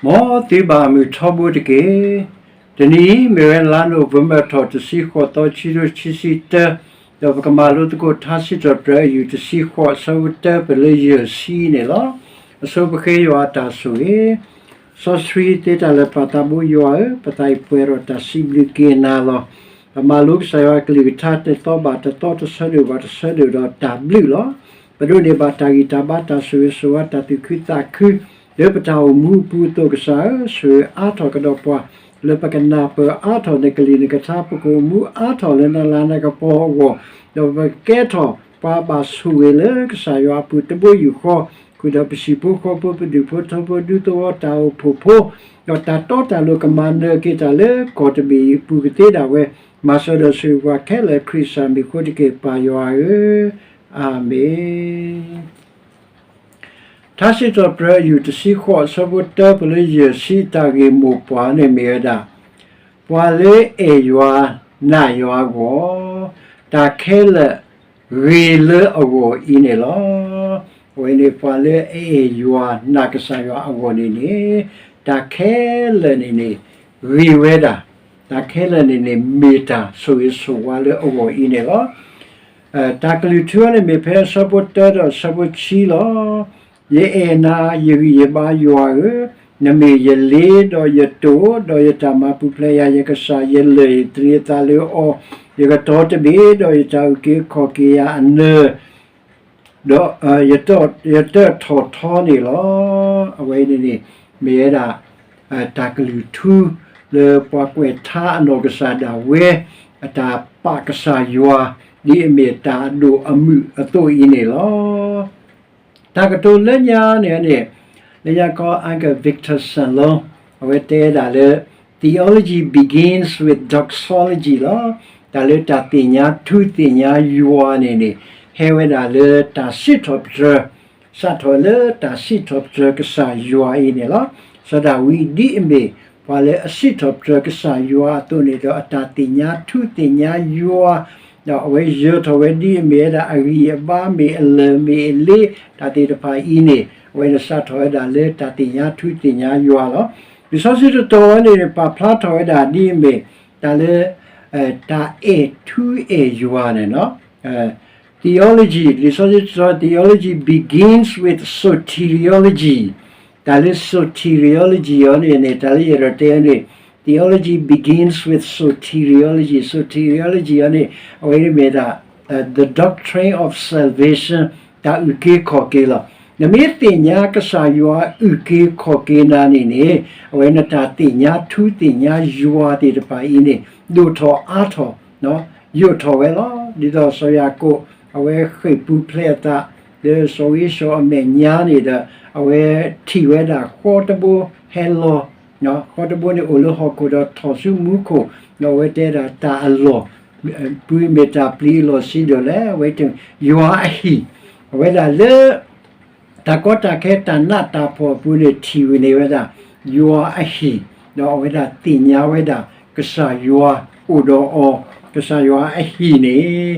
မ်သုဘၣ်မုာ်ထီဘိတက့ၢ်. တနံၤအံၤ မ့ၢ်ဝဲလါနိၣ်ဝ့ဘၢၣ်ထီၣ်တဆံဃိးသီ ခံကထိခံဆံတၢ, ဒီးပကမၤလိသကိးထါစံးထီၣ်ပတြၢၤအယူၢ်တဆံဃိး အဆၢဖိတၢပလၢယဲၢ်ဆံန့ၣ်လီၤ. အဆိပဃ့ယွၤအတၢ်ဆိၣ်ဂ့ၤ စီဆှံသ့တၢ်လၢာ်ပၢ်သးဘိယွၤဧၢ, ပသးအံၤပှဲၤဒီးတၢ်စံးဘျုးက့ၤနၤလီၤ. ပမၤလိကစၢ်ယွၤအကလုၢ်ကထါ တသီဘၣ်တသီ တဆၢဒိၣ်ဘၣ်တဆၢဒိၣ်ဒီးတၢ်ဘျုးလီၤ. ပဒိးန့ၢ်ဘၣ်တၢ်ဂံၢ်တၢ်ဘါ တၢ်ဆိၣ်ဂ့ၤဆိၣ်ဝါ တၢ်သူၣ်ခုသးခု လၢပတၢ်အိၣ်မူအပူၤအသိး ကစၢ်ဧၢ, ဆိၣ်ဂ့ၤအါထီၣ်ကဒီးပှၤ လၢပကနၢ်ပၢၢ်အါထီၣ်နကလုၢ်နကထါ, ပကအိၣ်မူအါထီၣ်လၢနလၤနကပီၤအဂီၢ်, ဒီးပကကဲထီၣ်ပှၤဘၣ်ဆိၣ်ဂ့ၤလၢကစၢ်ယွၤအပူၤတဘိယူၢ်ဃီ, ဃုာ်ဒီးပဟံၣ်ဖိဃီဖိ ပဒူၣ်ဖိထၢဖိ ဒူသဝီတၢ်အိၣ်ဖှိၣ်ဖိ, ဒီးတၢ်တီတၢ်လိၤကမၤနၢၤက့ၤတၢ်လၢကီၢ်တဘ့ၣ်အံၤအပူၤကသ့ဒၣ်ဝဲ, မၤစၢၤဒီးဆိၣ်ဂ့ၤပှၤခဲလၢာ် ခရံာ်စၢ်မံၤအဃိတက့ၢ် ပၢ်ယွၤဧၢ, အၤမ့ၣ်. ထါစံးထီၣ်ပတြၢၤအယူၢ်တဆံဃိး အဆၢဖိတၢ ပလၢယဲၢ်ဆံ တၢ်ဂ့ၢ်မိၢ်ပှၢ်န့ၣ်မ့ၢ်ဝဲဒၣ်, ပှၤလၢအဲၣ်ယွၤနာ်ယွၤအဂီၢ်, တၢ်ခဲလၢာ်ဂ့ၤလၢအဂီၢ်အံၤန့ၣ်လီၤ. အဝဲန့ၣ် ပှၤလၢအအဲၣ်ယွၤနာ်ကစၢ်ယွၤအဂီၢ်န့ၣ်န့ၣ်, တၢ်ခဲလၢာ်န့ၣ်န့ၣ် ဂ့ၤဝဲဒၣ်, တၢ်ခဲလၢာ်န့ၣ်န့ၣ် မ့ၢ်တၢ်ဆိၣ်ဂ့ၤဆိၣ်ဝါလၢအဂီၢ်အံၤန့ၣ်လီၤ. တၢ်ကလုၢ်ထူန့ၣ်မ့ၢ်ဖဲအဆၢဖိတၢဒီးအဆၢဖိခံလီၤ. ယအဲၣ်နၤ ယဂံၢ်ယဘါယွၤဧၢ, နမ့ၢ်ယလ့ဒီးယတိာ်, ဒီးယတၢ်မၤပူၤဖျဲးယၤ, ယကစၢ်ယလၢၢ်, ယသန့ၤသးလၢအီၤ, ယကတီၤတဘ့ၣ်, ဒီးယတၢ်အုၣ်က့ၤခီၣ်က့ၤယၤအနၢၤ, ဒီး ယတၢၣ်ထီၣ်ထီန့ၣ်လီၤ. အဝဲန့ၣ်န့ၣ် မ့ၢ်ဝဲဒၣ် တၢ်ကလုၢ်ထူ လၢပှၤကွဲးထါအနီၢ်ကစၢ်ဒၣ်ဝဲ အတၢ်ပာ်ကစၢ်ယွၤ ဒ်အမ့ၢ်တၢ်အဒိၣ်အမုၢ်အသိးအံၤန့ၣ်လီၤ. တၢ်ကတိၤလၢညါန့ၣ်န့ၣ် လၢညါခီ Uncle Victor Salon အဝဲတဲဒၣ်လၢ theology begins with doxology လီၤ. တၢ်လၢတၢ်သ့ၣ်ညါထူသ့ၣ်ညါယွၤန့ၣ်န့ၣ် ဟဲဝဲဒၣ်လၢတၢ်စံးထီၣ်ပတြၢၤ, စးထီၣ်လၢတၢ်စံးထီၣ်ပတြၢၤကစၢ်ယွၤအံၤန့ၣ်လီၤ. စီၤဒၤဝံးဒ်အမ့ၢ် ပှၤလၢအစံးထီၣ်ပတြၢၤကစၢ်ယွၤအသိးန့ၣ်ဒီး အတၢ်သ့ၣ်ညါထူသ့ၣ်ညါယွၤ ဒီးအဝဲယၢၤထီၣ်ဝဲဒ်အမ့ၢ်ဝဲဒၣ်အဂံၢ်အဘါ မ့ၢ်အလၢၢ်မ့ၢ်အလ့ တၢ်သ့ၣ်တဖၣ်အံၤန့ၣ် အဝဲန့ၣ်စးထီၣ်ဝဲဒၣ်လၢတၢ်သ့ၣ်ညါထူသ့ၣ်ညါယွၤလီၤ. လံာ်စီဆှံတတီၤဝဲန့ၣ် ပာ်ဖျါထီၣ်ဝဲဒၣ်ဒ်အမ့ၢ် တၢ်လၢ တၢ်အဲၣ်ထူအဲၣ်ယွၤန့ၣ်လီၤ. theology လံာ်စီဆှံတတီၤ theology begins with soteriology တၢ်လၢ soteriology အီၤန့ၣ်န့ၣ် တၢ်လၢယအဲၣ်ဒိးတဲန့ၣ် theology begins with soteriology, soteriology အီၤန့ၣ် အဝဲန့ၣ်မ့ၢ်ဒၣ် the doctrine of salvation တၢ်အုၣ်က့ၤခီၣ်က့ၤလီၤ. နမ့ၢ်သ့ၣ်ညါကစၢ်ယွၤအုၣ်က့ၤခီၣ်က့ၤနၤန့ၣ်န့ၣ် အဝဲနတၢ်သ့ၣ်ညါထူသ့ၣ်ညါယွၤသ့ၣ်တဖၣ်အံၤန့ၣ် ဒိၣ်ထီၣ်အါထီၣ် ယိာ်ထီၣ်ဝဲလီၤ. ဒ်သိးစီၤယၤကိာ် အဝဲဃ့ၢ်ပူၤဖျဲးအသး လၢစီၤဧ့ၡီၤအမဲာ်ညါန့ၣ်ဒီး အဝဲထံၣ်ဝဲဒၣ်ဃီတဘိဟဲလီၤ, ဃီတဘိန့ၣ်အိၣ်လၢဟီၣ်ခိၣ်ဒီးထီၣ်ဆူမူခိၣ်, ဒီးအဝဲတဲဒၣ်တၢ်အလီၢ် ပူၤမ့ၢ်တၢ်ပျံၤအလီၢ်ဆံးဒိၣ်လဲၣ်, အဝဲ ယွၤအဟံၣ်, အဝဲဒၣ်လၢ တၢ်ကီတၢ်ခဲတၢ်နးတၢ်ဖှီၣ်အပူၤန့ၣ် ထံၣ်ဝဲန့ၢ်ဝဲဒၣ် ယွၤအဟံၣ်, ဒီးအဝဲဒၣ်သ့ၣ်ညါဝဲဒၣ် ကစၢ်ယွၤအိၣ်ဒီးအီၤ, ကစၢ်ယွၤအဟံၣ်န့ၣ်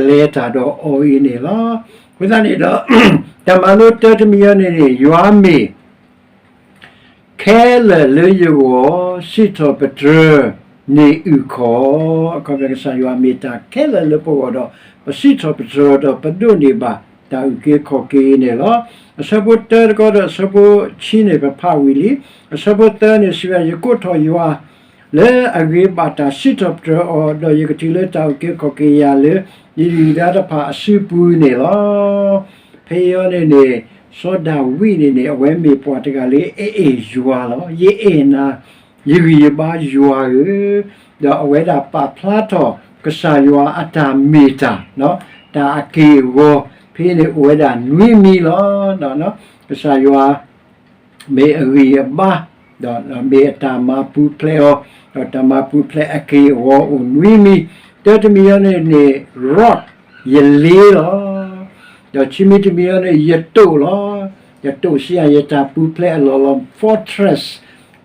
လဲၤတၢ်ဒီးအီၤအံၤန့ၣ်လီၤ. အဃိသတးန့ၣ်ဒီး တၢ်မၤလိတၢတမံၤအံၤန့ၣ်န့ၣ် ယွၤမ့ၢ် ခဲလၢာ်လၢယဂီၢ် စံးထီၣ်ပတြၢၤန့ၢ်အုၣ်ခီၣ်, အခီပညီကစၢ်ယွၤမ့ၢ်တၢ်ခဲလၢာ်လၢပဂီၢ်ဒီး ပစံးထီၣ်ပတြၢၤဒီးပဒိးန့ၢ်ဘၣ်တၢ်အုၣ်က့ၤခီၣ်က့ၤန့ၣ်လီၤ. အဆၢဖိတၢတခီဒီးအဆၢဖိခံန့ၣ် ပဖးဝံၤလံ, အဆၢဖိသၢန့ၣ် စံးဝဲ ယကိးထီၣ်ယွၤ လၢအဂ့ၤဘၣ်တၢ်စံးထီၣ်ပတြၢၤအီၤ, ဒီးယကတုၤလၢတၢ်အုၣ်က့ၤခီၣ်က့ၤယၤလၢ ယဒုၣ်ဒါတဖၣ်အစုပူၤန့ၣ်လီၤ. ဖဲအံၤန့ၣ်န့ၣ် စီၤဒၤဝံးန့ၣ်န့ၣ် အဝဲမ့ၢ်ပှၤတဂၤလၢအအဲၣ်ယွၤလီၤ. ယအဲၣ်နၤ, ယဂံၢ်ယဘါယွၤဧၢ, ဒီးအဝဲဒၣ်ပာ်ဖျါထီၣ် ကစၢ်ယွၤအတၢ်မ့ၢ်တၢ်, တၢ်အက့ၢ်အဂီၤ, ဖဲန့ၣ်အိၣ်ဝဲဒၣ်နွံမံၤလီၤ. ကစၢ်ယွၤ မ့ၢ်အဂံၢ်အဘါ, ဒီးမ့ၢ်အတၢ်မၤပူၤဖျဲးအီၤ, ဒီးတၢ်မၤပူၤဖျဲးအက့ၢ်အဂီၤအိၣ်နွံမံၤ, တၢတမံၤအံၤန့ၣ်န့ၣ် rock ယလ့လီၤ. ဒီးခံမံၤတမံၤအံၤန့ၣ် ယတိာ်လီၤ. ယတိာ်စံးယၤ ယတၢ်ပူၤဖျဲးအလီၢ်လီၤ fortress,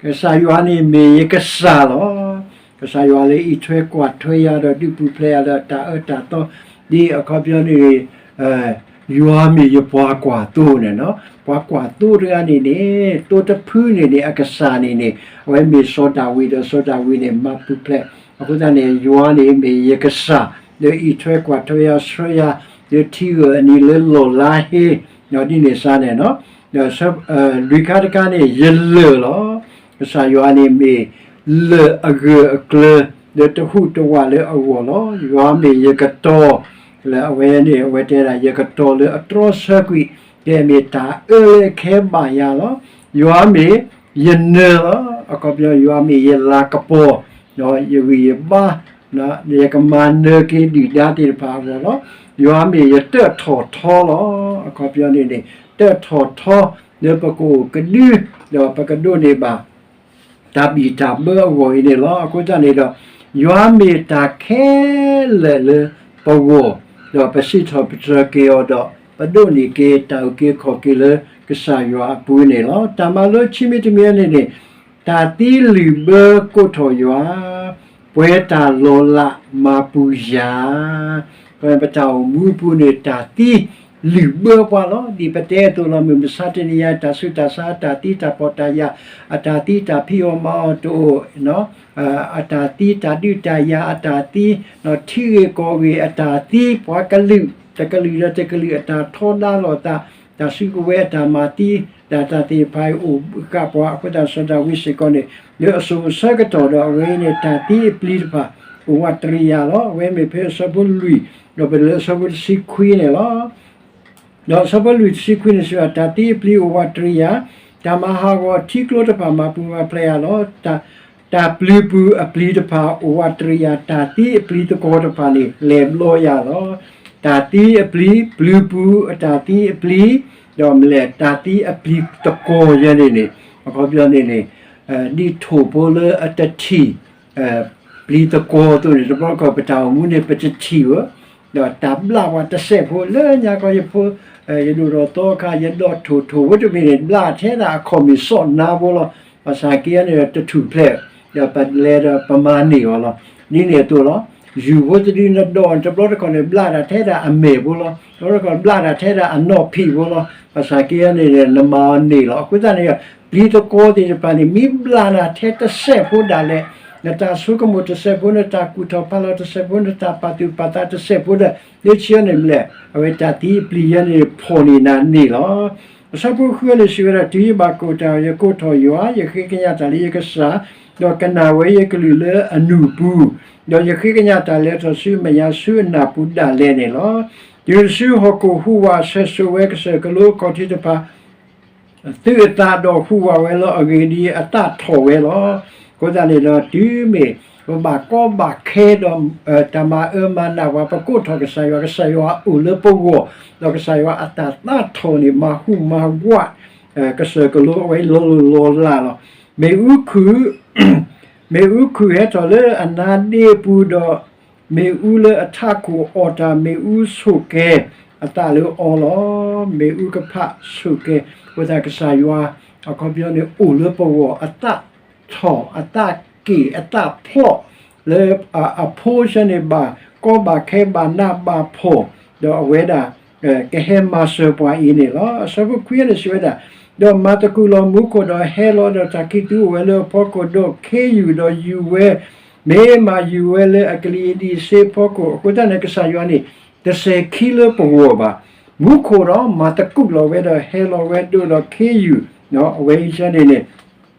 ကစၢ်ယွၤန့ၣ်မ့ၢ်ယကစၢ်လီၤ. ကစၢ်ယွၤလၢအံးထွဲကွၢ်ထွဲယၤဒီးဒုးပူၤဖျဲးယၤဒီးတၢ်အၢတၢ်သီ, ဒ်အခီပညီန့ၣ် ယွၤမ့ၢ်ယပှၤကွၢ်သိန့ၣ်လီၤ. ပှၤကွၢ်သိတဂၤန့ၣ်န့ၣ် သိတဖုန့ၣ်န့ၣ် အကစၢ်န့ၣ်န့ၣ် အဝဲမ့ၢ်စီၤဒၤဝံးဒီး စီၤဒၤဝံးန့ၣ် မၤပူၤဖျဲး, အဃိသတးန့ၣ် ယွၤန့ၣ်မ့ၢ်ယကစၢ်, ဒီးအံးထွဲကွၢ်ထွဲယၤဆှၢယၤ, ဒီးထံဂၢၢ်အနံၤလၢလီၢ်လါဟ့, ဒ်န့ၣ်စ့ၢ်န့ၣ်လီၤ. ဒီး လွံၢ်ခါတခါန့ၣ် ယလၢၢ်လီၤ. ကစၢ်ယွၤန့ၣ်မ့ၢ်လၢၢ်အဂၢၢ်အကျၢၤ, ဒီးတဟူးတဝးလၢအဂီၢ်လီၤ. ယွၤမ့ၢ်ယကတီၤ, လၢအဝဲန့ၣ် အဝဲတဲဒၣ် ယကတီၤလၢအတြီဆၢကွံာ်, ကဲမ့ၢ်တၢ်အၢလၢအခဲဘၣ်ယၤလီၤ. ယွၤမ့ၢ်ယနၢၤလီၤ. အခီပညီ ယွၤမ့ၢ်ယလၤကပီၤ, ဒီးယဂံၢ်ယဘါ ယကမၤနၢၤက့ၤဒုၣ်ဒါသ့ၣ်တဖၣ်အဂီၢ်လီၤ. ယွၤမ့ၢ်ယတၢၣ်ထီၣ်ထီလီၤ. အခီပညီန့ၣ်န့ၣ် တၢၣ်ထီၣ်ထီ လၢပကအိၣ်ကဒု, ဒီးပကဒိးန့ၢ်ဘၣ် တၢ်ဘံၣ်တၢ်ဘၢအဂီၢ်အံၤန့ၣ်လီၤ. အဃိသတးန့ၣ်ဒီး ယွၤမ့ၢ်တၢ်ခဲလၢာ်လၢပဂီၢ်, ဒီးပစံးထီၣ်ပတြၢၤက့ၤအီၤဒီး ပဒိးန့ၢ်က့ၤတၢ်အုၣ်က့ၤခီၣ်က့ၤလၢကစၢ်ယွၤအပူၤန့ၣ်လီၤ. တၢ်မၤလိခံမံၤတမံၤန့ၣ်န့ၣ် တၢ်သံလုၣ်ဘၢကိးထီၣ်ယွၤ, ပှဲၤတၢ်လီၤလးမၤပူၤယၤ, ပတၢ်အိၣ်မူအပူၤန့ၣ် တၢ်သံလုၣ်ဘၢပှၤလီၤ. ဒ်ပတဲအသိးလီၤ, မုၢ်မဆါတနံၤညါ တၢ်ဆူးတၢ်ဆါ အတၢ်သံတၢ်ဖှီၣ်တၢ်ယာ်, အတၢ်သံတၢ်ဖံးအီၣ်မၤအီၣ်တအိၣ်, အတၢ်သံတၢ်ဒုးတၢ်ယၤ အတၢ်သံ ထံဂ့ၢ်ကီၢ်ဂ့ၢ် အတၢ်သံ ပှၤကလုာ် တကလုာ်ဒီးတကလုာ် အတၢ်ထီဒါလိာ်သး, တၢ်စုကဝဲၤအတၢ်မၤသံ, တၢ်တၢ်သ့ၣ်တဖၣ်အံၤအိၣ်ဃာ်ပှၤ အဃိသတးစီၤဒၤဝံးစ့ၢ်ကီးန့ၣ် လၢအစိၤအဆၢကတီၢ်ဒီး အဝဲအံၤန့ၣ် တၢ်သံအပျံၤတဖၣ် အိၣ်ဝးတရံးယၤလီၤ. အဝဲမ့ၢ်ဖဲအဆၢဖိလွံၢ် ဒီးပတုၤလၢအဆၢဖိတဆံခွံန့ၣ်လီၤ. ဒီးအဆၢဖိလွံၢ်တဆံခွံန့ၣ်စံးဝဲဒၣ် တၢ်သံအပျံၤအိၣ်ဝးတရံးယၤ, တၢ်မၤဟးဂီၤထံကျိတဖၣ်မၤပူၤမၤဖျဲးယၤလီၤ. တၢ် တၢ်ပျုၤပူၤအပျံၤတဖၣ်အိၣ်ဝးတရံးယၤ, တၢ်သံအပျံၤသကီၤတဖၣ်န့ၣ် လဲၤဘျီယၤလီၤ. တၢ်သံအပျံၤ ပျုၤပူၤအတၢ်သံအပျံၤ, ဒီးမ့ၢ်လဲၣ် တၢ်သံအပျံၤသကီၤယဲန့ၣ်န့ၣ် အခီပညီန့ၣ်န့ၣ် ဒ်ထိၣ်ဖိလၢအတထံၣ် ပျံၤသကီၤအသိးန့ၣ် တဘျီတခီၣ်ပတၢ်အိၣ်မူန့ၣ် ပတထံၣ်ဧါ, ဒီးတၢ်ဘျၣ်ပှၤတစဲးဖိလၢညါခီယဖိ ယဒိၣ်ထီၣ်သီအခါ ယဒိးထိၣ်ထိၣ်ဝဲတမ့ၢ်န့ၣ် ဘျၣ်ထဲဒၣ်အခီၣ်မ့ၢ်စီၣ်နါဖိလီၤ. ဘၣ်ဆၣ်က့န့ၣ် တထူၣ်ဖျဲး ဒီးပလဲၤဒီးပမၤန့ၢ်အီၤလီၤ. ဒ်န့ၣ်အသိးလီၤ. ယူၤဖိတဒုနဒီး တဘျီတခီၣ်န့ၣ် ဘျၣ်တၢ်ထဲဒၣ်အမဲာ်ဖိလီၤ. တဘျီတခီၣ်ဘျၣ်တၢ်ထဲဒၣ်အနီၣ်ဖံးဖိလီၤ. ဘၣ်ဆၣ်က့န့ၣ် နမၤအီၤန့ၢ်လီၤ. အဃိသတးန့ၣ် ပျံၤသကီၤသ့ၣ်တဖၣ်န့ၣ် မ့ၢ်ဘျၣ်နၤထဲတစဲးဖိဒၣ်လဲာ်, နတၢ်ဆိကမိၣ်တစဲးဖိ, နတၢ်ကူၣ်ထီၣ်ဖးလီၤတစဲးဖိ, နတၢ်ပာ်သူၣ်ပာ်သးတစဲးဖိဒီး လၢခံန့ၣ်မ့ၢ်လဲၣ် အဝဲတၢ်သံအပျံၤယဲန့ၣ် ဖီၣ်န့ၢ်နၤန့ၢ်လီၤ. အဆၢဖိဃုန့ၣ်စံးဝဲဒၣ် တုၤယဘၣ်ကိၢ်တၢ် ယကိးထီၣ်ယွၤ, ယဃ့ကညးတၢ်လၢယကစၢ်, ဒီးကနၣ်ဝဲယကလုၢ်လၢအနူၢ်ပူၤ, ဒီးယဃ့ကညးတၢ်လဲၤထီၣ်ဆူမဲာ်ညါဆူအနၢ်ပူၤဒၣ်လဲာ်န့ၣ်လီၤ. တုၤဆူဟီၣ်ခိၣ်ဟူးဝးဆၢဆိးဝဲကစၢၢ်ကလိအခီၣ်ထံးတဖၣ် သုးအသးဒီးဟူးဝးဝဲလီၤ. အဂ့ၢ်ဒ်အံၤ, အသးထီၣ်ဝဲလီၤ. အဃိသတးန့ၣ်ဒီး တုၤမ့ၢ်ပဘၣ်ကီဘၣ်ခဲဒီး တၢ်မၤအၢမၤနးပှၤ ပကိးထီၣ်ကစၢ်ယွၤ, ကစၢ်ယွၤအိၣ်လၢပဂီၢ်, ဒီးကစၢ်ယွၤအတၢ်သးထီၣ်န့ၣ် မၤဟူးမၤဝး ကစၢၢ်ကလိအဝဲလီၤလိၤလီၤလးလီၤ. မ့ၣ်အူခုၣ် မ့ၣ်အူခုၣ်ဟဲထီၣ်လၢအနါဒ့အပူၤဒီး မ့ၣ်အူလၢအထးခိၣ်အီၣ်တၢ်, မ့ၣ်အူဆိၣ်ကဲၤအသးလၢအီၤလီၤ. မ့ၣ်အူကဖးဆိၣ်ကဲၤ, အဃိသတးကစၢ်ယွၤ အခီပညီန့ၣ် အိၣ်လၢပဂီၢ်, အသးထီၣ်, အသးက့ၣ်, အသးဖျိး လၢအဖိဆၢန့ၣ် ဘၣ်ကီဘၣ်ခဲ ဘၣ်နးဘၣ်ဖှီၣ်, ဒီးအဝဲဒၣ် ကဟဲမၤစၢၤပှၤအံၤန့ၣ်လီၤ. အဆၢဖိခွံန့ၣ်စံးဝဲဒၣ်, ဒီးမၤသကိးလီၤမူခိၣ်ဒီးဟဲလီၤ, ဒီးတၢ်ခံးသူအိၣ်ဝဲလၢအဖီခိၣ်, ဒီးခ့ယုၢ်ဒီးယူၤဝဲ, မ့ၢ်မၤယူၤဝဲလၢအကလံၤအဒံးအဆ့အဖီခိၣ်, အဃိသတးန့ၣ် ကစၢ်ယွၤန့ၣ် တစဲၤခံလၢပဂီၢ်ဘၣ်. မူခိၣ်ဒီးမၤသကိးလီၤဝဲဒီးဟဲလီၤဝဲဒိၣ်ဒီးခ့ယုၢ်, အဝဲအံၤန့ၣ်န့ၣ်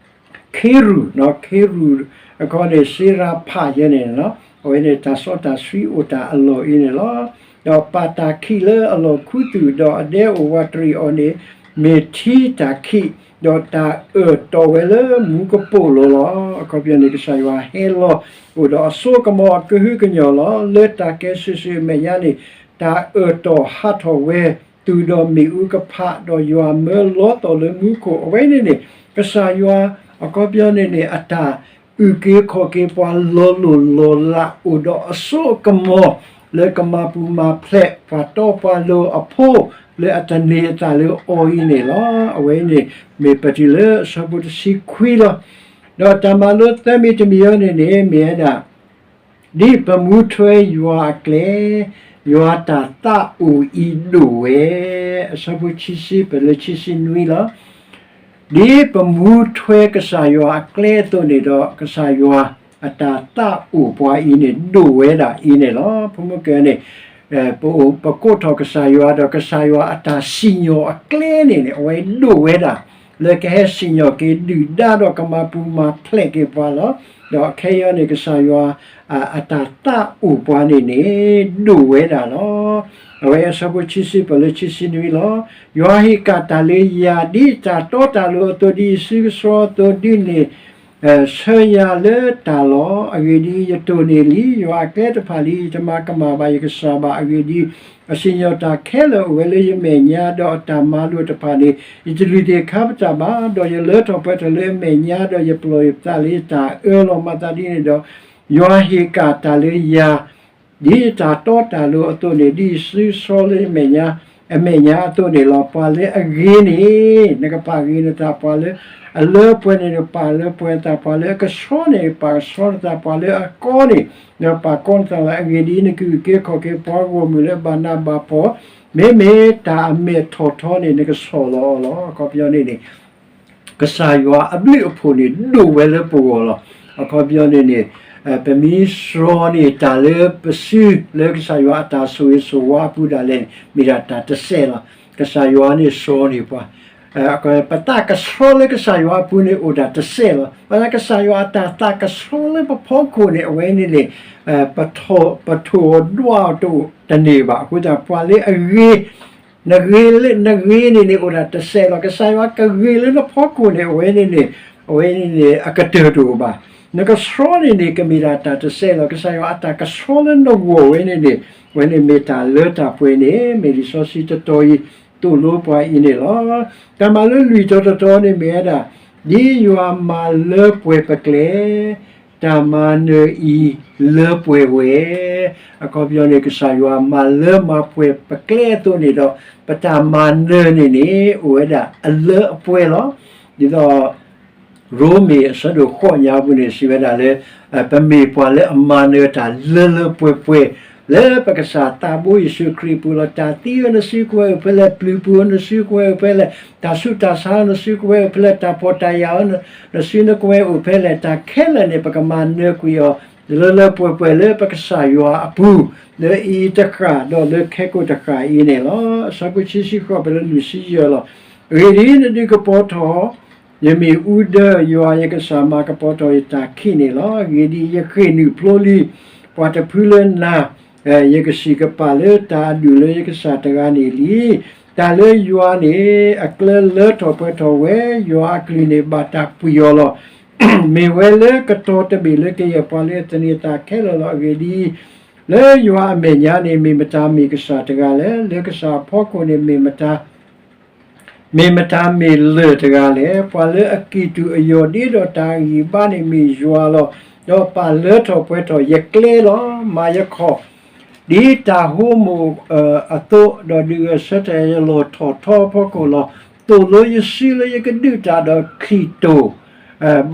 ခ့ရူၢ်, ခ့ရူၢ်အခီန့ၣ် စ့ရၤဖးယဲန့ၣ်, အဝဲန့ၣ်တၢ်စီတၢ်ဆှံအိၣ်တၢ်အလီၢ်အံၤန့ၣ်လီၤ. ဒီးပာ်တၢ်ခံးလၢအလီၢ်ခူသူၣ်, ဒီးအဒဲအိၣ်ဝးတရံးအီၤန့ၣ် မ့ၢ်ထံတၢ်ခံး, ဒီးတၢ်အၢၣ်တီၢ်ဝဲလၢမူကပိာ်လိၤလီၤ. အခီပညီန့ၣ် ကစၢ်ယွၤဟဲလီၤအိၣ်ဒီးအစိကမီၤအကဟုကညီၢ်လီၤ. လၢတၢ်ကဲၤဆူၣ်ဆူၣ်အမဲာ်ညါန့ၣ် တၢ်အၢၣ်တီၢ်ဟးထီၣ်ဝဲ တုၤဒီးမ့ၣ်အူကဖး, ဒီးယွၤမၢလီသီၣ်လၢမူခိၣ်, အဝဲန့ၣ်န့ၣ် ကစၢ်ယွၤ အခီပညီန့ၣ်န့ၣ် အတၢ်အုၣ်က့ၤခီၣ်က့ၤပှၤလီၤလိၢ်လီၤလး အိၣ်ဒီးအစိကမီၤ လၢကမၤပူၤမၤဖျဲးပှၤတီပှၤလိၤအဖိ လၢအတန့ၢ်အသးလၢအီၤအံၤန့ၣ်လီၤ. အဝဲအံၤန့ၣ် မ့ၢ်ပတုၤလၢအဆၢဖိတဆံခွံလီၤ. ဒီးတၢ်မၤလိသၢမံၤတမံၤအံၤန့ၣ်န့ၣ် မ့ၢ်ဝဲဒၣ် ဒ်ပမူထွဲယွၤအကျဲ, ယွၤတၢ်သးအိၣ်အံၤဒိၣ်ဝဲ, အဆၢဖိခံဆံ ပလၢခံဆံနွံလီၤ. ဒ်ပမူထွဲကစၢ်ယွၤအကျဲအသိးန့ၣ်ဒီး ကစၢ်ယွၤအတၢ်သးအိၣ်ပှၤအံၤန့ၣ် ဒိၣ်ဝဲဒၣ်အံၤန့ၣ်လီၤ. ဖိမုၣ်ကဲန့ၣ် ပ ပကိးထီၣ်ကစၢ်ယွၤဒီး ကစၢ်ယွၤအတၢ်စံၣ်ညီၣ်အကျဲန့ၣ်န့ၣ် အဝဲဒိၣ်ဝဲဒၣ် လၢကဟဲစံၣ်ညီၣ်က့ၤဒုၣ်ဒါဒီးကမၤပူၤမၤဖျဲးက့ၤပှၤလီၤ. ဒီးခဲအံၤန့ၣ် ကစၢ်ယွၤ အတၢ်သးအိၣ်ပှၤန့ၣ်န့ၣ် ဒိၣ်ဝဲဒၣ်လီၤ. အဝဲအဆၢဖိခံဆံ ပလၢခံဆံနွံလီၤ. ယွၤဟ့ၣ်ကၣ်တၢ်လၢယၤ ဒ်တၢ်တီတၢ်လိၤအသိး ဒ်ယစုကဆှီအသိး ဒုးန့ၢ် ဆၢယၤလၢတၢ်လီၤ. အဂ့ၢ်ဒ်အံၤ, ယတိၢ်န့ၢ်လံ ယွၤအကျဲတဖၣ်လံ. ယတမၤကမၣ်ဘၣ်ယကစၢ်ဘၣ်. အဂ့ၢ်ဒ်အံၤ, အစံၣ်ညီၣ်တၢ်ခဲလၢာ်အိၣ်ဝဲလၢယမဲာ်ညါ, ဒီးအတၢ်မၤလိာ်တဖၣ်န့ၣ် ယတလုၢ်သ့ၣ်ခါပတာ်ဘၣ်, ဒီးယလၢထီၣ်ပှဲၤထီၣ်လၢအမဲာ်ညါ, ဒီးယပျီၢ်ယသးလၢယတၢ်အၢလီၤ. မၤသးဒ်န့ၣ်ဒီး ယွၤဟ့ၣ်ကၣ်တၢ်လၢယၤ ဒ်ယတၢ်တီတၢ်လိၤအသိးန့ၣ်, ဒ်ယစုကဆှီလၢယမဲာ်ညါ အမဲာ်ညါအသိးန့ၣ်လီၤ. ပှၤလၢအဂ့ၤန့ၣ် နကပာ်ဂ့ၤနသး, ပှၤလၢအလၢပှဲၤန့ၣ် နကပာ်လၢပှဲၤနသး, ပှၤလၢအကဆှီန့ၣ် နကပာ်ကဆှီနသး, ပှၤလၢအကီန့ၣ် နကပာ်ကီနသးလီၤ. အဂ့ၢ်ဒ်အံၤ, နကအုၣ်က့ၤခီၣ်က့ၤပှၤဂီၢ်မုၢ်လၢအဘၣ်နးဘၣ်ဖှီၣ်, မ့မ့ၢ်တၢ်အမဲာ်ထီၣ်ထီန့ၣ် နကဆီၣ်လီၤအီၤလီၤ. အခီပညီန့ၣ်န့ၣ် ကစၢ်ယွၤအဘျုးအဖှိၣ်န့ၣ် ဒိၣ်ဝဲလၢပဂီၢ်လီၤ. အခီပညီန့ၣ်န့ၣ် ပမ့ၢ်စှီၤန့ၢ်တၢ်လၢပစု လၢကစၢ်ယွၤအတၢ်ဆိၣ်ဂ့ၤဆိၣ်ဝါအပူၤဒၣ်လဲာ်န့ၣ် မ့ၢ်ဒၣ်တၢ်တစဲးလီၤ. ကစၢ်ယွၤန့ၣ်စှီၤန့ၢ်ပှၤ ပသးကဆှီလၢကစၢ်ယွၤအပူၤန့ၣ် အိၣ်ဒၣ်တစဲးလီၤ. ဘၣ်ဆၣ်ကစၢ်ယွၤအတၢ်သးကဆှီလၢပဖီခိၣ်န့ၣ် အဝဲန့ၣ်န့ၣ် ပထိၣ်အီၤဒွးအီၤတအိၣ်တန့ၢ်ဘၣ်. အဃိသတး ပှၤလၢအဂ့ၤ နဂ့ၤလၢ နဂ့ၤန့ၣ်န့ၣ် အိၣ်ဒၣ်တစဲးလီၤ. ကစၢ်ယွၤကဂ့ၤလၢနဖီခိၣ်န့ၣ် အဝဲန့ၣ်န့ၣ် အဝဲန့ၣ်န့ၣ် အကတၢၢ်တအိၣ်ဘၣ်. နကဆှီန့ၣ်န့ၣ် ကမ့ၢ်ဒၣ်တၢ်တစဲးလီၤ. ကစၢ်ယွၤအတၢ်ကဆှီလၢနဂီၢ်ဝဲန့ၣ်န့ၣ် အဝဲန့ၣ်မ့ၢ်တၢ်လၢတၢ်ပှဲၤန့ၣ် မ့ၢ်လံာ်စီဆှံတတီၤအံၤ သိၣ်လိပှၤအံၤန့ၣ်လီၤ. တၢ်မၤလိလွံၢ်တီၤတတီၤန့ၣ်မ့ၢ်ဝဲဒၣ် ဒ်ယွၤမၤလၢပှဲၤပကျဲ တၢ်မၤနၢၤအံၤလၢပှဲၤဝဲ, အခီပညီန့ၣ် ကစၢ်ယွၤမၤလၢမၤပှဲၤပကျဲအသိးန့ၣ်ဒီး ပတၢ်မၤနၢၤန့ၣ်န့ၣ် အိၣ်ဝဲဒၣ်အလၢအပှဲၤလီၤ. ဒ်သိး ရိမ့ၤအဆၢဒိၣ်ဃိးညါပူၤန့ၣ် စံးဝဲဒၣ်လၢ ပမ့ၢ်ပှၤလၢအမၤနၢၤတၢ်လၢလၢပှဲၤပှဲၤ လၢပကစၢ်သးဘိယ့ၣ်ၡူးခရံာ်အပူၤလီၤ. တၢ်သံအီၤနစုကဝဲၤအိၣ်ဖဲလဲၣ်, ပျုၤပူၤအီၤနစုကဝဲၤအိၣ်ဖဲလဲၣ်, တၢ်ဆူးတၢ်ဆါအီၤနစုကဝဲၤအိၣ်ဖဲလဲၣ်, တၢ်ဖှီၣ်တၢ်ယာ်အီၤ နစုနကဝဲၤအိၣ်ဖဲလဲၣ်, တၢ်ခဲလၢာ်န့ၣ် ပကမၤနၢၤကွံာ်အီၤ လၢလၢပှဲၤပှဲၤလၢပကစၢ်ယွၤအပူၤ လၢအံၤတဃၣ်ဒီးလၢခဲကိာ်တဃၣ်အံၤန့ၣ်လီၤ. အဆၢဖိခံဆံဃိး ပလၢလွံၢ်ဆံယဲၢ်လီၤ. အဂ့ၢ်ဒ်အံၤ, နဒုးကပီၤထီၣ် ယမ့ၣ်အူဒၢ, ယွၤယကစၢ်မၤကပီၤထီၣ်ယတၢ်ခံးန့ၣ်လီၤ. အဂ့ၢ်ဒ်အံၤ, ယဃ့ၢ်နုာ်ဖျိလံ ပှၤတဖုလၢနၤ, ယကစံးကပာ်လၢတၢ်အဒူၣ်လၢယကစၢ်တဂၤန့ၣ်လံ. တၢ်လၢယွၤန့ၣ် အကျဲလၢထီၣ်ပှဲၤထီၣ်ဝဲ, ယွၤအကလုၢ်န့ၣ်ဘၣ်တၢ်ပှံၢ်အီၤလီၤ. မ့ၢ်ဝဲလၢကတီၤတဘ့ၣ်လၢကယဲၢ်ပှၤလၢအသန့ၤအသးခဲလၢာ်လီၤ. အဂ့ၢ်ဒ်အံၤ, လၢယွၤအမဲာ်ညါန့ၣ် မ့ၢ်မတၤမ့ၢ်ကစၢ်တဂၤလဲၣ်. လၢကစၢ်အဖီခိၣ်န့ၣ် မ့ၢ်မတၤ မ့ၢ်မတၤမ့ၢ်လၢၢ်တဂၤလဲၣ်. ပှၤလၢအကံၢ်တူာ်အယီၢ်ဒ့ဒီးတၢ်ဂံၢ်ဘါန့ၣ်မ့ၢ်ယွၤလီၤ. ဒီးပာ်လၢထီၣ်ပှဲၤထီၣ်ယကျဲလီၤ. မၤယခီၣ် ဒ်တၢ်ဟိမိၣ်အသိး, ဒီးဒုးဂဲၤဆၢထၢၣ်ယလီၢ်ထီၣ်ထီအဖီခိၣ်လီၤ. သိၣ်လိယစုလၢယကဒုးတၢ်ဒီးချံၣ်တိၢ်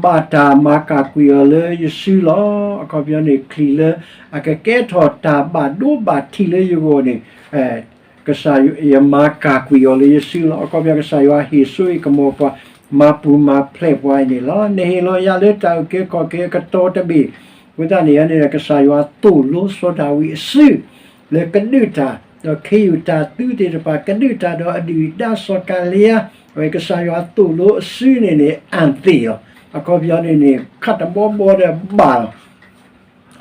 ဘၣ်တၢ်မၤကၢ်ကွံာ်အီၤလၢယစုလီၤ. အခီပညီန့ၣ် ချံၣ်လၢအကကဲထီၣ်တၢ်ဘၣ်ဒိဘၣ်ထံးလၢယဂီၢ်န့ၣ် ကစၢ်ယွၤမၤကၢ်ကွံာ်အီၤလၢယစုလီၤ. အခီပညီကစၢ်ယွၤဟ့ၣ်စိဟ့ၣ်ကမီၤပှၤ မၤပူၤမၤဖျဲးပှၤအံၤန့ၣ်လီၤ. နဟ့ၣ်လီၤယၤလၢတၢ်အုၣ်က့ၤခီၣ်က့ၤအကတီၤတဘ့ၣ်, အဃိသတးန့ၣ်န့ၣ် ကစၢ်ယွၤသိၣ်လိစီၤဒၤဝံးအစု လၢကဒုးတၢ်, ဒီးခ့ယုၢ်တၢ်သုးသ့ၣ်တဖၣ်ကဒုးတၢ်ဒီးအဒုၣ်အဒါစီၤကၤလံယါ, အဝဲကစၢ်ယွၤသိၣ်လိအစုန့ၣ်န့ၣ် အၢၣ်သ့ၣ်လီၤ. အခီပညီန့ၣ်န့ၣ် ခးတဘီဘီဒီးဘၣ်လီၤ.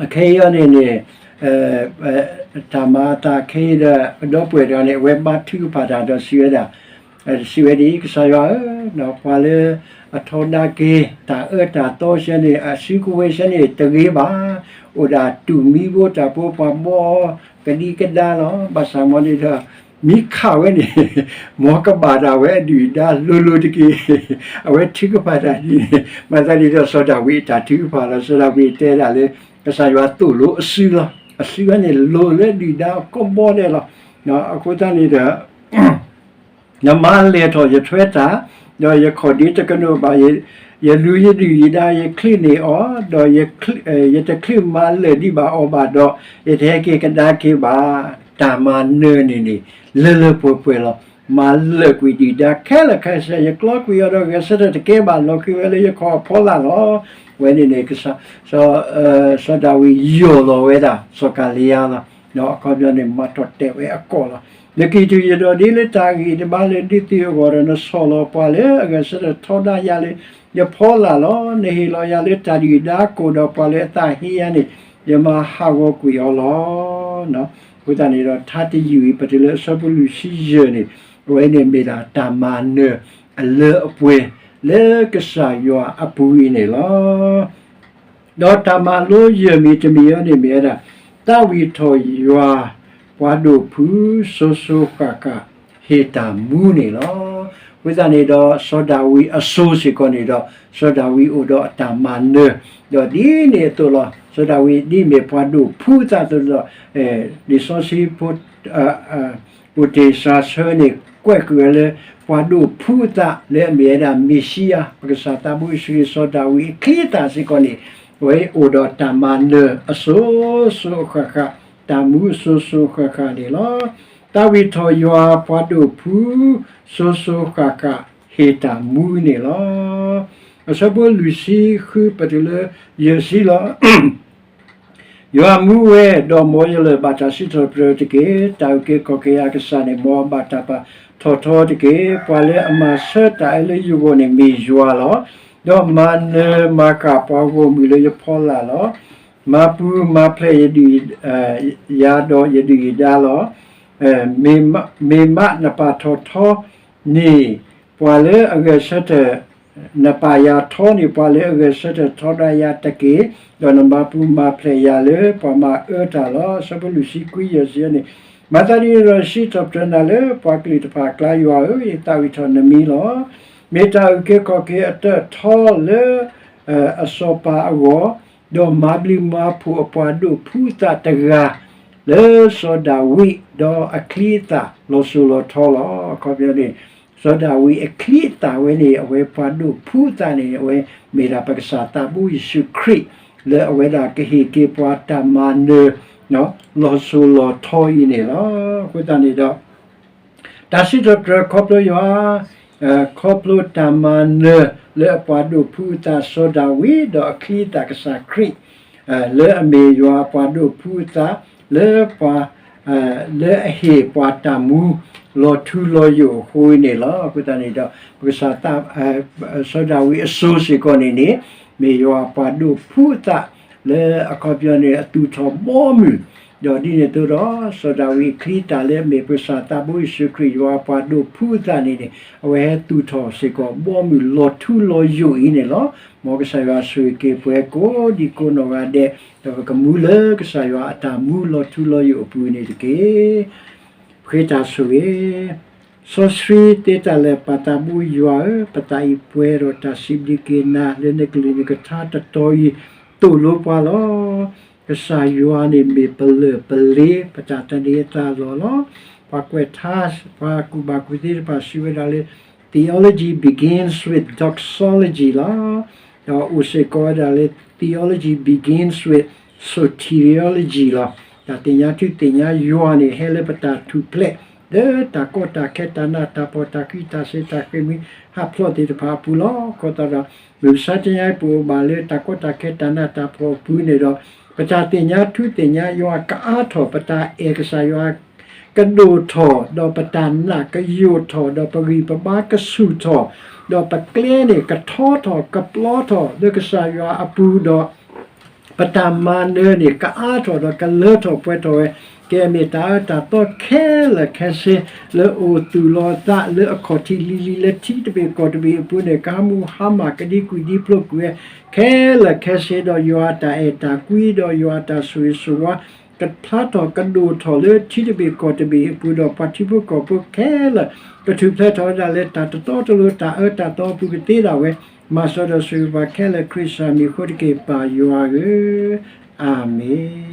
အခဲအံၤန့ၣ်န့ၣ် တၢ်မၤအသးခဲအံၤဒီး ပဒီပုၢ်ဝဲၢ်တဂၤန့ၣ် အဝဲဘါထုကဖၣ်တၢ်ဒီးစံးဝဲဒၣ်, စံးဝဲဒ်အံၤ, ကစၢ်ယွၤဧၢ, ပှၤလၢအထီဒါက့ၤ တၢ်အၢတၢ်သီဆဲန့ၣ် အစုကဝဲၤဆဲန့ၣ် တဂ့ၤဘၣ်, အိၣ်ဒၣ်တူၢ်မံဘိတၢ်ဖိ ပှၤဘီအီၤ ကဒံကဒါလီၤ. ဘၣ်ဆၣ်မ်န့ၣ်ဒီး မ့ၢ်ခးဝဲန့ၣ် မ်ကဘၣ်ဒၣ်ဝဲအဒုၣ်အဒါလိၤလိၤတက့ၢ်. အဝဲထုကဖၣ်တၢ်ဒ်န့ၣ်, မၤသးဒ်ဒီးစီၤဒၤဝံးအတၢ်ထုကဖၣ်လီၤ. စီၤဒၤဝံးတဲဒၣ်လၢ ကစၢ်ယွၤသိၣ်လိအစုလီၤ. အစုဝဲန့ၣ်လိၤလၢဒုၣ်ဒါကိးဘီဒဲးလီၤ. အဃိသတးန့ၣ်ဒီး နမၤလဲၢ်ထီၣ်ယထွဲတၢ်, ဒီးယခီၣ်ဒ့တကနိးဘၣ်, ယလူၤယဒုၣ်ယဒါ ယချုးန့ၢ်အီၤ, ဒီးယတချုးမၤလၢာ်ဒံးဘၣ်အီၤဘၣ်ဒီး ယတဟဲက့ၤကဒါက့ၤဘၣ်. တၢ်မၤနၢၤန့ၣ်န့ၣ် လၢလၢပှဲၤပှဲၤလီၤ. မၤလၢာ်ကွံာ်ဒုၣ်ဒါခဲလၢာ်ခဲဆ့, ယကျီကွံာ်အီၤဒီးဂဲၤဆၢထၢၣ်တကဲဘၣ်, လီၤဃံၤဝဲလၢယခီၣ်အဖီလာ်လီၤ. ဝဲန့ၣ်န့ၣ် ကစၢ် စီၤဒၤဝံးယီၢ်လီၤဝဲဒၣ် စီၤကၤလံယါလီၤ. အခီပညီန့ၣ် မၤထီၣ်တဲာ်ဝဲအကီၢ်လီၤ. နကံၢ်ထူၣ်ယဒိးဒ်လၢတၢ်ဂံၢ်တဘါလၢဒုးသုးအဂီၢ်ဒီး နဆီၣ်လီၤပှၤလၢအဂဲၤဆၢထၢၣ်ထီဒါယၤလၢယဖီလာ်လီၤ. နဟ့ၣ်လီၤယၤလၢတၢ်ဒုၣ်ဒါအကိၣ်ဒီးပှၤလၢအသးဟ့ယၤန့ၣ် ယမၤဟးဂီၤကွံာ်အီၤလီၤ. အဃိသတးန့ၣ်ဒီး ထါတယုၢ်အံၤ ပတုၤလၢအဆၢဖိလွံၢ်ဆံယဲၢ်န့ၣ် အဝဲန့ၣ်မ့ၢ်ဒၣ်တၢ်မၤနၢၤအလၢအပှဲၤလၢကစၢ်ယွၤအပူၤအံၤန့ၣ်လီၤ. ဒီးတၢ်မၤလိယဲၢ်မံၤတမံၤအံၤန့ၣ်မ့ၢ်ဝဲဒၣ် သးဝံၣ်ထီၣ်ယွၤ ပှၤဒိၣ်ဖု စိၤစိၤဃၣ်ဃၣ် ဟ့ၣ်တၢ်မူန့ၣ်လီၤ. အဃိသတးန့ၣ်ဒီး စီၤဒၤဝံးအစိၤစ့ၢ်ကီးန့ၣ်ဒီး စီၤဒၤဝံးအိၣ်ဒီးအတၢ်မၤနၢၤ, ဒီးဒ်န့ၣ်အသိးလီၤ. စီၤဒၤဝံးဒ်မ့ၢ်ပှၤဒိၣ်ဖုအသးအသိးဒီး လံာ်စီဆှံဖိ ပူၤတ့ၢ်စှၤဆၢန့ၣ် ကွဲးဃုာ်ဝဲလၢ ပှၤဒိၣ်ဖုအသးလၢအမ့ၢ်ဝဲဒၣ်မ့ၤၡံအၤ ပကစၢ်သးဘိယ့ၣ်ၡူးခရံာ် စီၤဒၤဝံးအချံအသၣ်စ့ၢ်ကီးန့ၣ် အဝဲအိၣ်ဒီးတၢ်မၤနၢၤအစိၤစိၤအဃၣ်ဃၣ်, တၢ်မူအစိၤစိၤအဃၣ်ဃၣ်န့ၣ်လီၤ. သးဝံၣ်ထီၣ်ယွၤပှၤဒိၣ်ဖု စိၤစိၤဃၣ်ဃၣ် ဟ့ၣ်တၢ်မူန့ၣ်လီၤ. အဆၢဖိလွံၢ်ဆံဃု ပတုၤလၢယဲၢ်ဆံလီၤ. ယွၤမူဝဲ, ဒီးမ်ယလၢၢ်ဘၣ်တၢ်စံးထီၣ်ပတြၢၤတက့ၢ်. တၢ်အုၣ်က့ၤခီၣ်က့ၤအကစၢ်န့ၣ် မ်အဘၣ်တၢ်ပာ်ထီၣ်ထီတက့ၢ်. ပှၤလၢအမၤဆၢတၢ်အၢလၢယဂီၢ်န့ၣ်မ့ၢ်ယွၤလီၤ. ဒီးမၤနၢၤမၤဃၣ်ပှၤဂီၢ်မုၢ်လၢယဖီလာ်လီၤ. မၤပူၤမၤဖျဲးယဒုၣ်ယဒါဒီးယဒုၣ်ယဒါလီၤ. မ့ၢ်မးနပာ်ထီၣ်ထီန့ၣ် ပှၤလၢအဂဲၤဆၢထၢၣ်, နပာ်ယၤထီန့ၣ် ပှၤလၢအဂဲၤဆၢထၢၣ်ထီဒါယၤတက့ၢ်. ဒီးနမၤပူၤမၤဖျဲးယၤလၢပှၤမၤအၢတၢ်လီၤ. အဆၢဖိလွံၢ်ဆံခွံယဲၢ်ဆံန့ၣ်, မၤသးဒ်န့ၣ်ဒီး စံးထီၣ်ပတြၢၤနၤလၢပှၤကလုာ်တဖၣ်အကျါ, ယွၤဧၢ, ယသးဝံၣ်ထီၣ်နမံၤလီၤ. မ့ၢ်တၢ်အုၣ်က့ၤခီၣ်က့ၤအတၢၣ်ထီလၢ အစီၤပၤအဂီၢ်, ဒီးမၤဘျုးမၤဖှိၣ်အပှၤဒိၣ်ဖုအသးတဂၤ လၢစီၤဒၤဝံး, ဒီးအချံအသၣ်လီၤစိၤလီၤထီလီၤ. အခီပညီန့ၣ် စီၤဒၤဝံးအချံအသၣ်ဝဲန့ၣ် အဝဲပှၤဒိၣ်ဖုအသးန့ၣ် အဝဲမ့ၢ်ဒၣ်ပကစၢ်သးဘိယ့ၣ်ၡူးခရံာ် လၢအဝဲဒၣ်ကဟ့ၣ်က့ၤပှၤတၢ်မၤနၢၤ လီၤစိၤလီၤထီအံၤန့ၣ်လီၤ. အဃိသတးန့ၣ်ဒီး တၢ်စံးထီၣ်ပတြၢၤခီဖျိယွၤ, ခီဖျိတၢ်မၤနၢၤလၢအပှၤဒိၣ်ဖုအသးစီၤဒၤဝံး ဒီးအချံအသၣ်ကစၢ်ခရံာ် လၢအမ့ၢ်ယွၤအပှၤဒိၣ်ဖုအသး လၢပှၤ လၢအဟ့ၣ်ပှၤတၢ်မူ လီၤထူလီၤယိာ်အဃိန့ၣ်လီၤ. အဃိသတးန့ၣ်ဒီး ပကစၢ် စီၤဒၤဝံးအစိၤစ့ၢ်ကီးန့ၣ်န့ၣ် မ့ၢ်ယွၤအပှၤဒိၣ်ဖုအသး လၢအခီပညီန့ၣ် အသူၣ်ထီၣ်ဘီမုၢ်, ဒီးဒ်န့ၣ်အသိးဒီး စီၤဒၤဝံးအချံအသၣ်လၢအမ့ၢ်ပကစၢ်သးဘိယ့ၣ်ၡူးခရံာ် ယွၤအပှၤဒိၣ်ဖုအသးန့ၣ်န့ၣ် အဝဲဟဲသူၣ်ထီၣ်စ့ၢ်ကီးဘီမုၢ်လီၤထူလီၤယိာ်အံၤန့ၣ်လီၤ. မ်ကစၢ်ယွၤဆိၣ်ဂ့ၤက့ၤပှၤကိးဒံကိးနီၢ်ဂၤဒဲး ဒီးပကမူလၢကစၢ်ယွၤအတၢ်မူလီၤထူလီၤယိာ်အပူၤန့ၣ်တက့ၢ်. ပဃ့တၢ်ဆိၣ်ဂ့ၤ, စီဆှံသ့တၢ်လၢာ်ပၢ်သးဘိယွၤဧၢ, ပသးအံၤပှဲၤဒီးတၢ်စံးဘျုးက့ၤနၤ လၢနကလုၢ်နကထါတတီၤအံၤ သိၣ်လိပှၤလီၤ. ကစၢ်ယွၤန့ၣ်မ့ၢ်ပလၢၢ်ပလ့ၤ ပတၢ်သန့ၤအသးလီၢ်လီၤ. ပှၤကွဲးထါ ပှၤကူၣ်ဘၣ်ကူၣ်သ့တဖၣ်စံးဝဲဒၣ်လၢ theology begins with doxology လီၤ. ဒီးအိၣ်စ့ၢ်ကီးဝဲဒၣ်လၢ theology begins with soteriology လီၤ. တၢ်သ့ၣ်ညါထူသ့ၣ်ညါယွၤန့ၣ် ဟဲလၢပတၢ်ထူၣ်ဖျဲး လၢတၢ်ကီတၢ်ခဲ တၢ်နးတၢ်ဖှီၣ် တၢ်ဃံတၢ်စ့ၤ တၢ်ဃ့ၢ်မှံဟးဖျိးသ့ၣ်တဖၣ်အပူၤလီၤ. အဃိသတးဒီး မုၢ်မဆါတနံၤအံၤ ပအိၣ်ဘၣ်လၢတၢ်ကီတၢ်ခဲ တၢ်နးတၢ်ဖှီၣ်အပူၤန့ၣ်ဒီး ပတၢ်သ့ၣ်ညါထူသ့ၣ်ညါယွၤကအါထီၣ်, ပတၢ်အဲၣ်ကစၢ်ယွၤကဒိၣ်ထီၣ်, ဒီးပတၢ်နာ်ကယိာ်ထီၣ်, ဒီးပဂံၢ်ပဘါကဆူၣ်ထီၣ်, ဒီးပကျဲန့ၣ်ကထီထီၣ်ကပျီထီၣ်လၢကစၢ်ယွၤအပူၤဒီး ပတၢ်မၤနၢၤန့ၣ် ကအါထီၣ်ဒီးကလၢထီၣ်ပှဲၤထီၣ်ဝဲ, ကဲမ့ၢ်တၢ်အၢတၢ်သီခဲလၢာ်ခဲဆ့ လၢအိၣ်သူၣ်လီၤအသး လၢအခီၣ်ထံးလံၤလံၤ လၢထံတဘ့ၣ်ကီၢ်တဘ့ၣ်အပူၤန့ၣ် ကဟးမူဟါမၢ်ကဒံကွံာ်ဒံဖျိးကွံာ်ဝဲ ခဲလၢာ်ခဲဆ့ဒီး ယွၤအတၢ်အဲၣ်တၢ်ကွံ ဒီးယွၤအတၢ်ဆိၣ်ဂ့ၤဆိၣ်ဝါ ကဖျါထီၣ်ကဒိၣ်ထီၣ်လၢထံတဘ့ၣ်ကီၢ်တဘ့ၣ်အပူၤဒီး ပှၤထံဖိကီၢ်ဖိခဲလၢာ် ကထူၣ်ဖျဲးထီၣ်ဝဲဒၣ်လၢတၢ်တတီတလိၤ တၢ်အၢတၢ်သီအပူၤကသ့ဒၣ်ဝဲ, မၤစၢၤဒီးဆိၣ်ဂ့ၤပှၤခဲလၢာ် ခရံာ်ကစၢ်မံၤအဃိတက့ၢ် ပၢ်ယွၤဧၢ, အၤမ့ၣ်.